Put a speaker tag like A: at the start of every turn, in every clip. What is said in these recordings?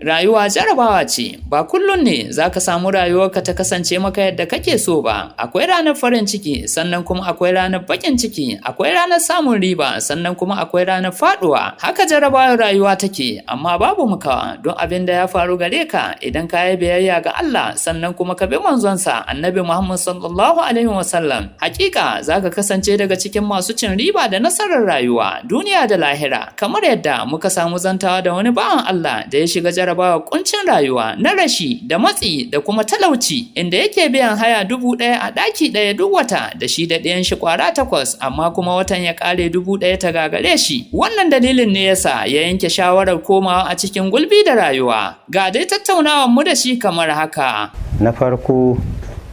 A: Rayuwa jarabawa ce, ba kullum ne za ka samu rayuwarka ta kasance maka yadda kake so ba. Akwai ranar farin ciki, sannan kuma akwai ranar baƙin ciki, akwai ranar samun riba, sannan kuma akwai ranar faɗuwa. Haka jarabawar rayuwa take, amma babu makawa don abin da ya faru gare ka idan ka yi biyayya ga Allah sannan kuma ka bi manzonsa Annabi Muhammad sallallahu alaihi wasallam. Hakika za ka kasance daga cikin masu cin riba da nasarar rayuwa, duniya da lahira. Kamar yadda muka samu zantawa da wani bawan Allah da ya shiga jarabawa kuncin rayuwa na rashi da matsi da kuma talauci, inda yake biyan haya 1000 a ɗaki ɗaya duk wata da shi da ɗayan shi ƙwara takwas, amma kuma watan ya ƙare 1000 ta gagare shi. Wannan dalilin ne yasa ya yanke shawarar komawa a cikin gulbi da rayuwa. Ga dai tattaunawar mu da shi kamar haka.
B: Na farko,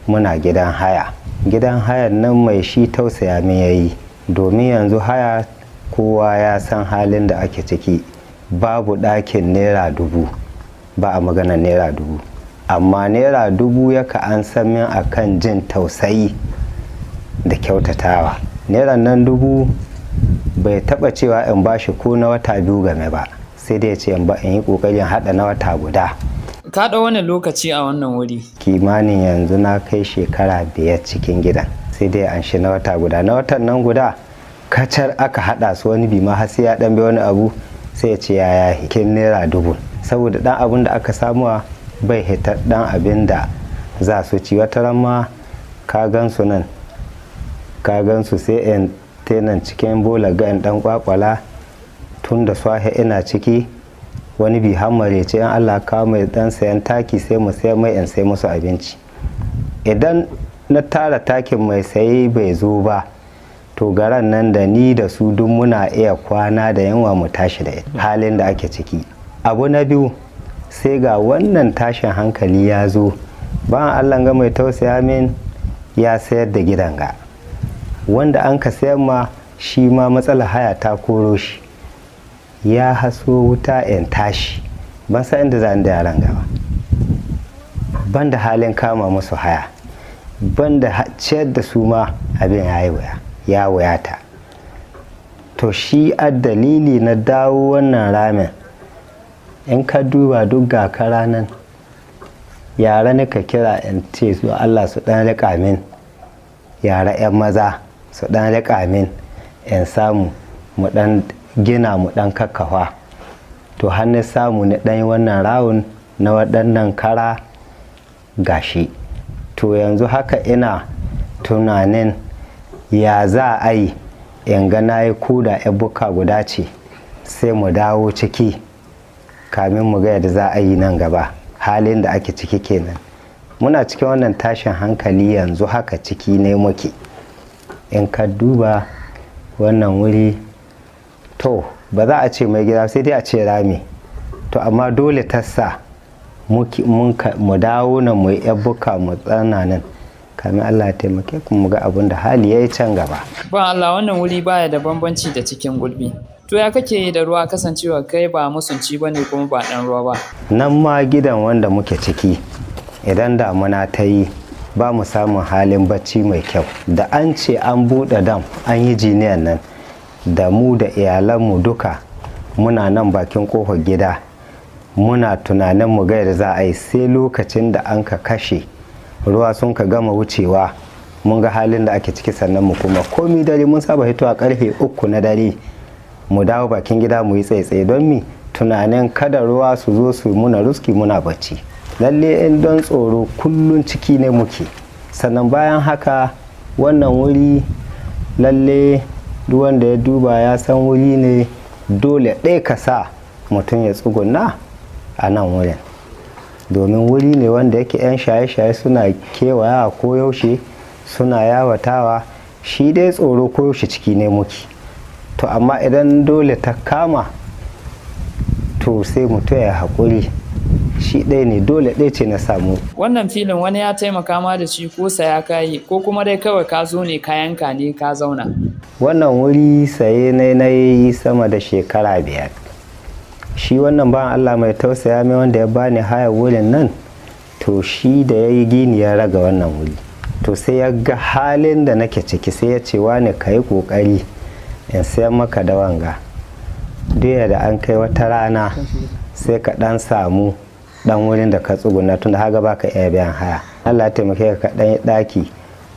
B: muna gidan haya. Gidan hayan nan mai shi tausaya min yayi, domin yanzu haya kowa ya san halin da ake ciki. Babu ɗakin ₦1000, ba a magana ₦1000, amma ₦1000 yaka an san min akan jin tausayi da kyautatawa. Naira nan 1000 bai taba cewa in bashi ko na wata 2 game ba, sai dai ya ce in yi kokarin hada na wata guda.
A: Ka ɗau wani lokaci a wannan wuri?
B: Kimanin yanzu na kai shekara 5 cikin gidan, sai dai an shi na wata guda. Na watan nan guda kacar aka hada su, wani bi ma har sai ya dan bi wani abu sai ya ce ya yahi kin ₦1000, saboda dan abun da aka samuwa bai hita dan abin da za su ci. Wata ran ma ka gan su nan, ka gan su, sai in tenan cikin bola ga in dan kwakwala tun da swahe ina ciki. Wani bi hammare ce in Allah kawo mai dan sayan taki, sai mu sai mai in sai musu abinci. Idan na tara takin, mai saye bai zo ba, to garan nan da ni da su duk muna iya kwana da yunwa mu tashi da halin da ake ciki. Abu na biyu, sai ga wannan tashin hankali ya zo. Ban Allah ga mai tausaya min ya sayar da gidan ga wanda an ka sayar ma, shi ma matsala haya ta koro shi, ya haso wuta in tashi. Ban san inda za da yaran gaba, ban da halin kama musu haya, ban da ciyar da su ma, abin ya yi wuya, ya wuyata. To shi a dalili na dawo wannan ramin. In ka duba duk ga kara nan, yara nika kira in ce su Allah su dan riƙa min, yara 'yan maza su dan riƙa min in samu mu dan gina mu dan kakkafa. To hannun samu na dan wannan rawun na waɗannan kara gashi. To yanzu haka ina tunanin ya za a yi in ga na yi koda ya buka guda ce, sai mu dawo ciki kamin mu ga yadda za a yi nan gaba. Halin da ake ciki kenan, muna cikin wannan tashin hankali, yanzu haka ciki ne muke. In ka duba wannan wuri, to ba za a ce mai gida, sai dai a ce rami. To amma dole ta sa mu dawo nan mu yi buka mu tsana nan kamin Allah ya taimake ku mu ga abin da hali ya yi can gaba.
A: Ba Allah, wannan wuri baya da bambanci da cikin gulbi. To ya kake yi da ruwa, kasancewa kai ba masunci ba ne kuma ba ɗan ruwa ba?
B: Nan ma gidan wanda muke ciki, idan damuna ta yi ba mu samun halin bacci mai kyau. Da an ce an buɗe dam an yi jiniyan nan, da mu da iyalanmu duka muna nan bakin kofar gida muna tunanin mu ga yadda za a yi, sai lokacin da an ka kashe ruwa sun ka gama wucewa, mun ga halin da ake ciki, sannan mu kuma komi dare mun saba hitowa karfe 3 na dare mu dawo bakin gida mu yi tsaye, don mi tunanin kada ruwa su zo su muna ruski muna bacci. Lalle in don tsoro kullun ciki ne muke. Sannan bayan haka, wannan wuri lalle duk wanda ya duba ya san wuri ne dole ɗaya ka sa mutum ya tsuguna a nan wurin, domin wuri ne wanda yake 'yan shaye-shaye suna kewaya ko yaushe, suna yawatawa. Shi dai tsoro koyaushe ciki ne muke. To amma idan dole ta kama, to sai mutum ya haƙuri. Shi ɗaya ne, dole ɗaya ce na samu.
A: Wannan filin wani ya taimaka ma da shi ko saya kayi, ko kuma dai kawai ka zo ne kayanka ne ka zauna?
B: Wannan wuri saye na yi sama da shekara 5. Shi wannan ban Allah mai tausaya mai wanda ya bani haya wurin nan, to shi da ya yi gini ya raga wannan wuri, to sai ya ga halin da nake ciki, sai ya ce, "Wani, ka yi kokari in sayan maka da wanga." Duk da an kai wata rana Sai ka dan samu dan wurin da ka tsuguna, tun da haga baka iya biyan haya. Allah ya taimake ka dan daki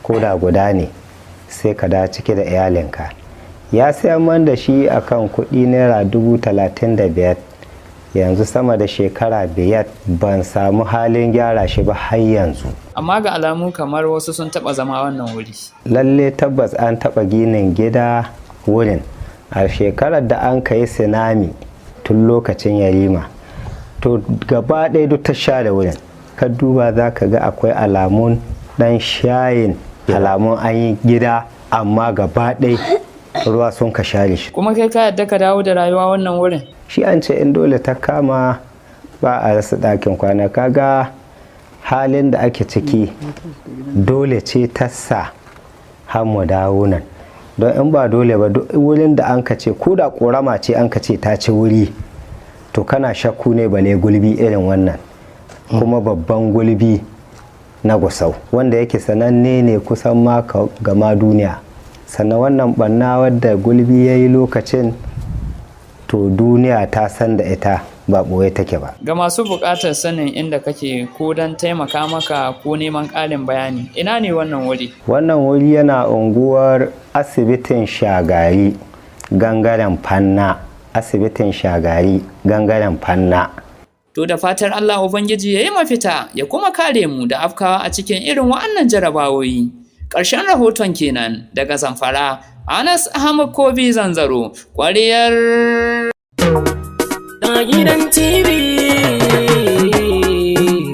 B: ko da guda ne, sai ka da ciki da iyalinka. Ya sayan man da shi akan kuɗi naira 35,000. Yanzu sama da shekara 5 ban samu halin gyara shi ba har yanzu.
A: Amma ga alamu kamar wasu sun taɓa zama wannan wuri.
B: Lalle tabbas an taɓa ginin gida wurin a shekarar da an kai tsunami tun lokacin Yarima. To gaba ɗaya duk ta share wurin. Ka duba za ka ga akwai alamun ɗan shayin, alamun an yi gida, amma gaba ɗaya ruwa sun ka share shi.
A: Kuma kai ka yadda ka dawo da rayuwa wannan wurin?
B: Shi an ce in dole ta kama ba a rasa ɗakin kwana. Kaga halin da ake ciki dole ce ta sa har mu dawo nan, don in ba dole ba, duk wurin da an ka ce ko da ƙorama ce an ka ce ta ci wuri, to kana shakku ne, bale gulbi irin wannan, kuma babban gulbi na Gusau wanda yake sananne ne kusan ma gama duniya. Sannan wannan banna wadda gulbi ya yi lokacin, to duniya ta san da ita, ba ɓoye take ba.
A: Ga masu buƙatar sanin inda kake ko don taimaka maka ko neman ƙarin bayani, ina ne wannan wuri?
B: Wannan wuri yana unguwar asibitin Shagari, gangaren Fanna. Asibitin Shagari, gangaren Fanna.
A: To da fatar Allah Ubangiji ya yi mafita ya kuma kare mu da afkawa a cikin irin wa'annan jarabawoyi. Ƙarshen rahoton kenan daga Zamfara, Anas Ahmad Kobi, Zanzaro, ƙwariyar
C: Ga gidan TV,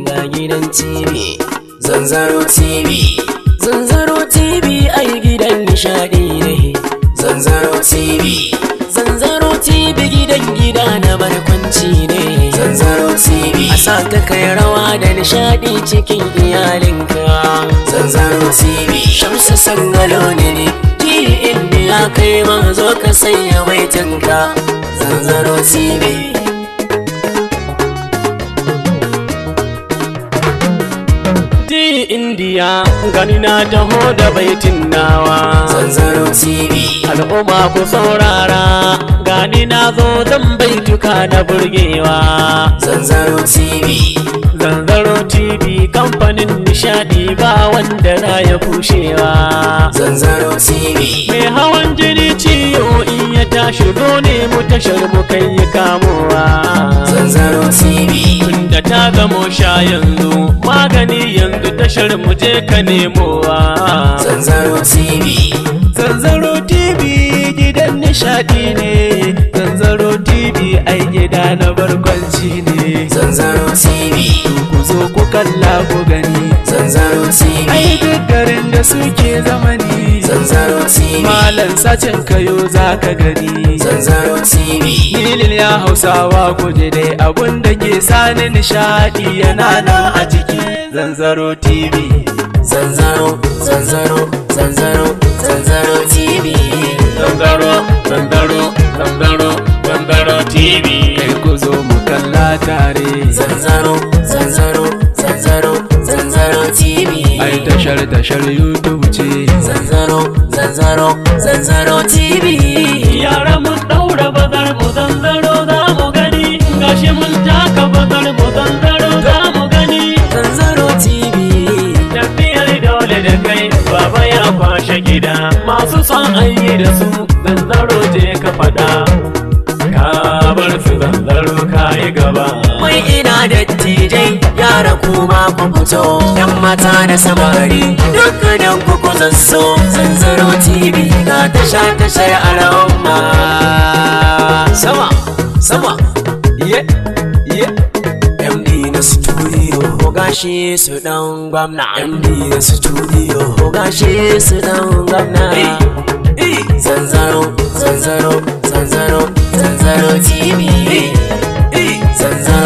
C: ga gidan TV, Zanzaro TV, Zanzaro TV ai gidan nishadi ne. Zanzaro TV, Zanzaro TV gidan gida na barkwanci ne. Zanzaro TV, a sa ka kai rawa da nishadi cikin iyalinka. Zanzaro TV, Shamsu Sangalo ne, ji inda kai ma zo ka sanya baitinka. Zanzaro TV.
D: Di Indiya gani na taho da baitin nawa.
C: Zanzaro TV.
D: Al'umma ku saurara, gani na zo zan baituka na burgewa.
C: Zanzaro TV.
D: Zanzaro TV kamfanin nishadi, ba wanda na ya kushewa.
C: Zanzaro TV.
D: Mai hawan jini ciwo in ya tashi zo ne mu tashar mu kai ya kamowa.
C: Zanzaro TV.
D: Tunda ta gamo sha yanzu magani, yanzu tashar mu je ka nemowa.
C: Zanzaro TV.
D: Zanzaro TV gidan nishadi ne, Zanzaro TV ai gida na barkwanci ne.
C: Zanzaro TV.
D: Ku zo ku kalla ku gani.
C: Zanzaro TV.
D: Ai duk garin da suke zamani.
C: Zanzaro TV.
D: Malam sacin kayo za ka gani.
C: Zanzaro TV.
D: Nilil ya Hausawa, ku je dai abun da ke sani nishadi yana nan a ciki. Zanzaro TV.
C: Zanzaro, Zanzaro, Zanzaro, Zanzaro TV.
D: Zanzaro, Zanzaro, Zanzaro, Zanzaro TV. Kai ku zo mu kalla tare.
C: Zanzaro, Zanzaro, Zanzaro, Zanzaro TV.
D: Ai tashar YouTube ce.
C: Zanzaro, Zanzaro, Zanzaro TV.
D: Yara mun daura bazar mu, Zanzaro za mu gani. Gashi mun taka bazar mu, Zanzaro za mu gani.
C: Zanzaro TV.
D: Tafiyar dole da kai, baba ya kwashe gida. Masu son ayi da su, Zanzaro je ka faɗa. Ka bar su, Zanzaro ka yi gaba.
C: Mai ina dattijai, yara kuma ku fito, yan mata da samari dukkanin ku ku zasso. Zanzaro TV ga tasha, tashar al'umma. Sama sama,
D: Ye, ye.
C: MD na studio, ko gashi su dan gwamna. MD na studio, ko gashi su dan gwamna. Zanzaro, Zanzaro, Zanzaro, Zanzaro TV. Zanzaro.